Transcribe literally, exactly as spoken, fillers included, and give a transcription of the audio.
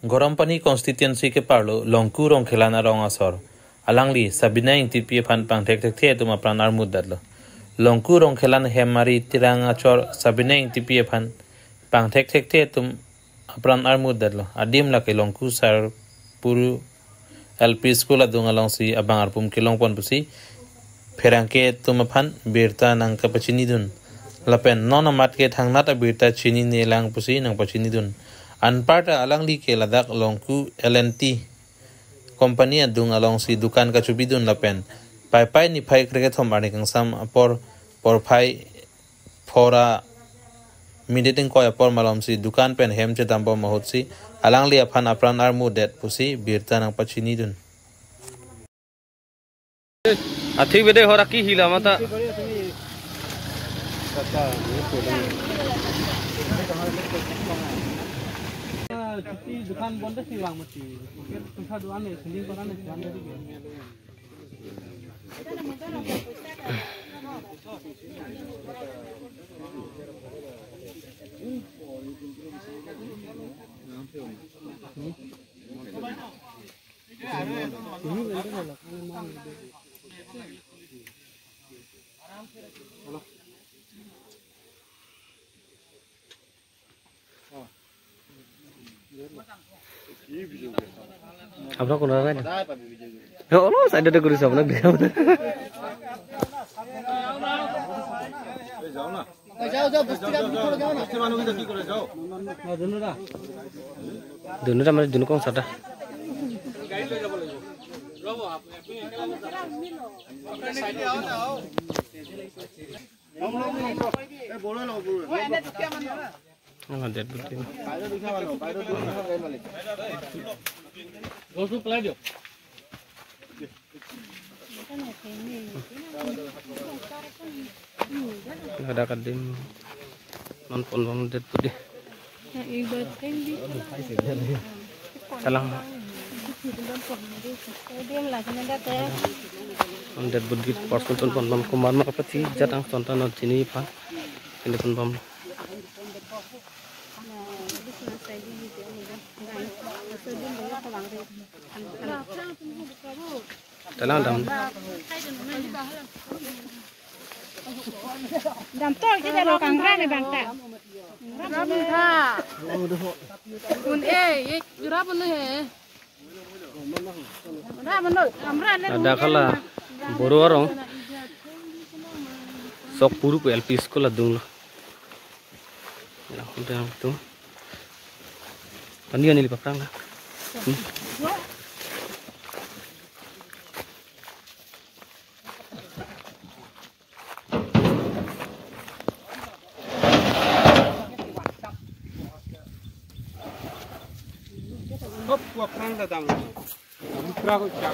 Garampani constituency keparlo Longku Rongkhelan arong asor alangli Sabina Engtipi aphan pangthek thekthe atum apran armut detlo. Longku Rongkhelan hem ari tirang achor Sabina Engtipi aphan pangthek thekthe atum apran armut detlo. Adim lake Longku Sarpuru L P School adung alongsi abang arpum kelongpon pusi pherangke atum aphan birta nangkapachinidun. Lapen non amat ke thangnat abirta chinine lang pusi nangpachinidun. Anparta alangli ke ladak Longku L and T company adung alongsi dukan kachobidun lapen Paipai niphai krekethom arni kangsam apor porphai phora minit ingkoi apor malomsi dukan pen hem chedambom ahutsi alangli aphan apran armut det pusi birta nangpachinidun. Athik bede hora ki hila mata. Dukan bonda si bang mati. Pisa duan ni, sending koran ni, duan ni. আপোনাক কোনোবা নাই? অ, অলপ চাইডতে কৰিছো আপোনাক দেখাবলৈ। দুনুটা মানে দুনু কম চাটা। আমাৰ dead body. Ladak adim non ponbom dead body. Kalang. Non dead body portion ponbom kumar ma kapati jatang sonta non chini phan. Ini ponbom. Talang dam. Dam tol ke jalo kangra ne bangta. Kangra bangta. Un e, ye jura bun he. Kangra bun, kangra le. Ada kala Boro arong Sokpuru pu L P school adung lo. Ya, udah tu. Pani ani lipat perang dah. Hmm. Hop, kuat perang datang. Rupra ko cak.